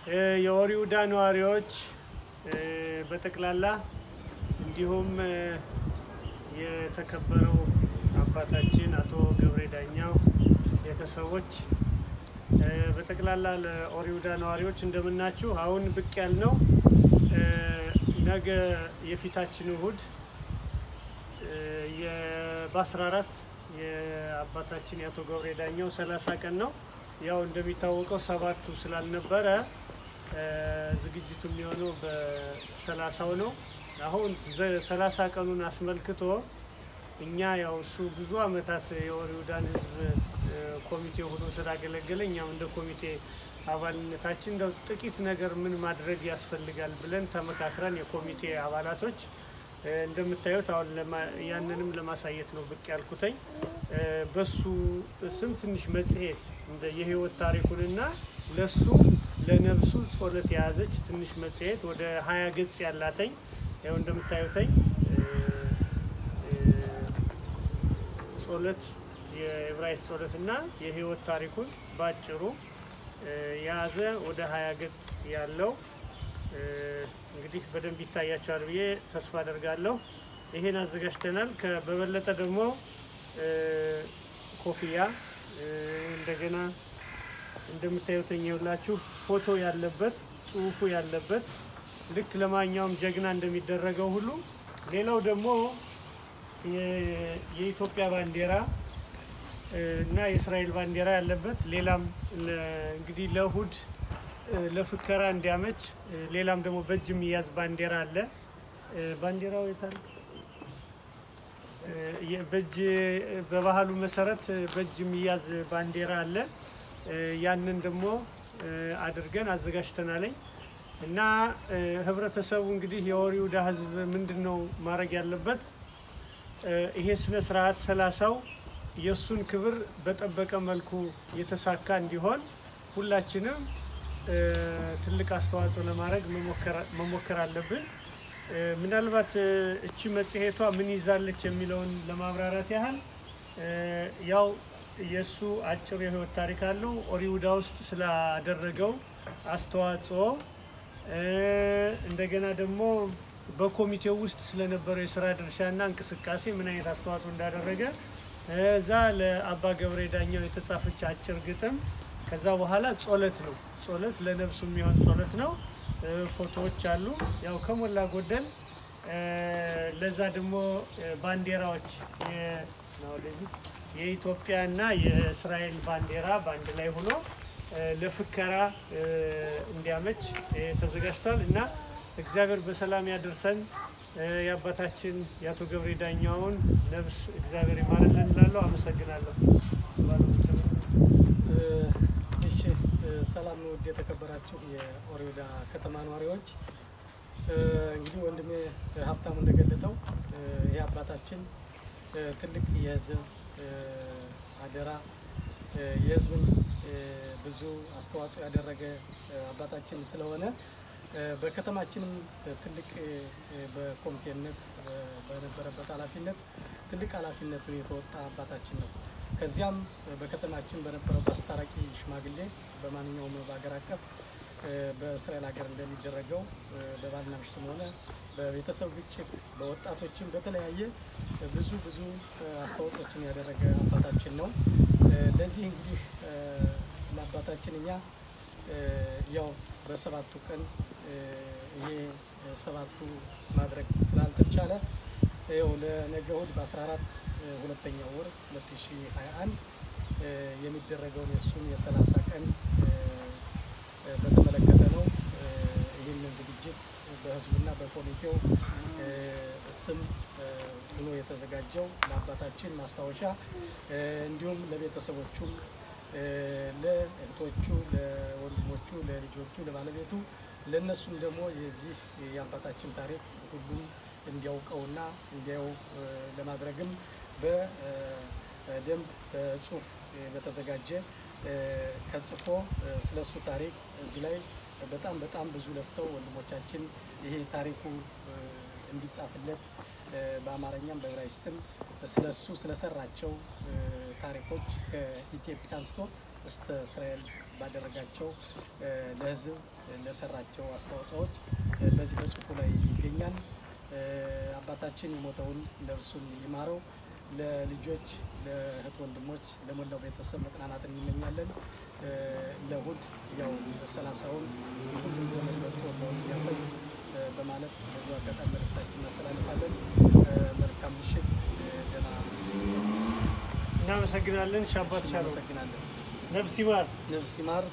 የኦር ይሁዳ ነዋሪዎች በጠቅላላ እንዲሁም የተከበረው አባታችን አቶ ገብሬ ዳኛው ቤተሰቦች በጠቅላላ ለኦር ይሁዳ ነዋሪዎች እንደምናችሁ። አሁን ብቅ ያልነው ነገ የፊታችን እሁድ በ14 የአባታችን የአቶ ገብሬ ዳኛው 30 ቀን ነው። ያው እንደሚታወቀው ሰባቱ ስላልነበረ ዝግጅቱ የሚሆነው በ30ው ነው። አሁን 30 ቀኑን አስመልክቶ እኛ ያው እሱ ብዙ አመታት የኦር ይሁዳን ህዝብ ኮሚቴ ሆኖ ስላገለገለ እኛም እንደ ኮሚቴ አባልነታችን እንደው ጥቂት ነገር ምን ማድረግ ያስፈልጋል ብለን ተመካክረን የኮሚቴ አባላቶች እንደምታዩት አሁን ያንንም ለማሳየት ነው ብቅ ያልኩተኝ። በሱ ስም ትንሽ መጽሔት እንደ የህይወት ታሪኩንና ለሱ ለነፍሱ ጸሎት የያዘች ትንሽ መጽሔት ወደ 20 ገጽ ያላተኝ ያው እንደምታዩተኝ ጸሎት የዕብራይስጥ ጸሎትና የህይወት ታሪኩን ባጭሩ የያዘ ወደ 20 ገጽ ያለው እንግዲህ በደንብ ይታያቸዋል ብዬ ተስፋ አደርጋለሁ። ይሄን አዘጋጅተናል። በበለጠ ደግሞ ኮፍያ እንደገና እንደምታዩት ይኸውላችሁ ፎቶ ያለበት ጽሁፉ ያለበት ልክ ለማንኛውም ጀግና እንደሚደረገው ሁሉ ሌላው ደግሞ የኢትዮጵያ ባንዲራ እና የእስራኤል ባንዲራ ያለበት ሌላም እንግዲህ ለእሁድ ለፍከራ እንዲያመች ሌላም ደግሞ በእጅ የሚያዝ ባንዲራ አለ። ባንዲራው የታለ? በእጅ በባህሉ መሰረት በእጅ የሚያዝ ባንዲራ አለ። ያንን ደግሞ አድርገን አዘጋጅተናል። እና ህብረተሰቡ እንግዲህ የኦር ይሁዳ ህዝብ ምንድነው ማድረግ ያለበት? ይሄ ስነ ስርዓት 30ው የሱን ክብር በጠበቀ መልኩ የተሳካ እንዲሆን ሁላችንም ትልቅ አስተዋጽኦ ለማድረግ መሞከር አለብን። ምናልባት እቺ መጽሔቷ ምን ይዛለች የሚለውን ለማብራራት ያህል ያው የሱ አጭር የህይወት ታሪክ አለው። ኦር ይሁዳ ውስጥ ስላደረገው አስተዋጽኦ እንደገና ደግሞ በኮሚቴው ውስጥ ስለነበረው የስራ ድርሻና እንቅስቃሴ ምን አይነት አስተዋጽኦ እንዳደረገ እዛ ለአባ ገብሬ ዳኛው የተጻፈች አጭር ግጥም ከዛ በኋላ ጸሎት ነው። ጸሎት ለነፍሱ የሚሆን ጸሎት ነው። ፎቶዎች አሉ። ያው ከሞላ ጎደል ለዛ ደግሞ ባንዲራዎች የኢትዮጵያና የእስራኤል ባንዲራ ባንድ ላይ ሆኖ ለፍከራ እንዲያመች ተዘጋጅቷል። እና እግዚአብሔር በሰላም ያደርሰን። የአባታችን የአቶ ገብሬ ዳኛውን ነፍስ እግዚአብሔር ይማርልን እላለሁ። አመሰግናለሁ። እሺ፣ ሰላም ውድ የተከበራችሁ የኦር ይሁዳ ከተማ ነዋሪዎች፣ እንግዲህ ወንድሜ ሀብታሙ እንደገለጠው ይህ አባታችን ትልቅ የህዝብ አደራ የህዝብን ብዙ አስተዋጽኦ ያደረገ አባታችን ስለሆነ በከተማችንም ትልቅ በኮሚቴነት በነበረበት ኃላፊነት ትልቅ ኃላፊነቱን የተወጣ አባታችን ነው። ከዚያም በከተማችን በነበረው በአስታራቂ ሽማግሌ በማንኛውም በሀገር አቀፍ በእስራኤል ሀገር እንደሚደረገው በባልና ሚስትም ሆነ በቤተሰብ ግጭት በወጣቶችም በተለያየ ብዙ ብዙ አስተዋጽኦችን ያደረገ አባታችን ነው። ለዚህ እንግዲህ ለአባታችን እኛ ያው በሰባቱ ቀን ይሄ ሰባቱ ማድረግ ስላልተቻለ ያው ለነገ እሁድ በ14 ሁለተኛው ወር 2021 የሚደረገውን የሱን የ30 ቀን በተመለከተ ነው። ይህንን ዝግጅት በህዝቡና በኮሚቴው ስም ሆኖ የተዘጋጀው ለአባታችን ማስታወሻ እንዲሁም ለቤተሰቦቹም ለእህቶቹ፣ ለወንድሞቹ፣ ለልጆቹ፣ ለባለቤቱ ለነሱም ደግሞ የዚህ የአባታችን ታሪክ ሁሉም እንዲያውቀውና እንዲያው ለማድረግም በደንብ በጽሁፍ በተዘጋጀ ከጽፎ ስለሱ ታሪክ እዚህ ላይ በጣም በጣም ብዙ ለፍተው ወንድሞቻችን ይሄ ታሪኩ እንዲጻፍለት በአማርኛም በዕብራይስጥም ስለሱ ስለሰራቸው ታሪኮች ከኢትዮጵያ አንስቶ እስከ እስራኤል ባደረጋቸው ለሕዝብ ለሰራቸው አስተዋጽኦዎች በዚህ በጽሁፉ ላይ ይገኛል። አባታችን የሞተውን ነፍሱን ይማረው። ለልጆች፣ ለእህት ወንድሞች፣ ለሞላው ቤተሰብ መጽናናትን እንመኛለን። ለእሁድ ያው 30ውን ሁሉም ዘመድ መጥቶ እንዲያፈስ በማለት በዚሁ አጋጣሚ መልእክታችን እናስተላልፋለን። መልካም ምሽት። ደህና። እናመሰግናለን። ሻባት ሻሎም። እናመሰግናለን። ነፍስ ይማር። ነፍስ ይማር።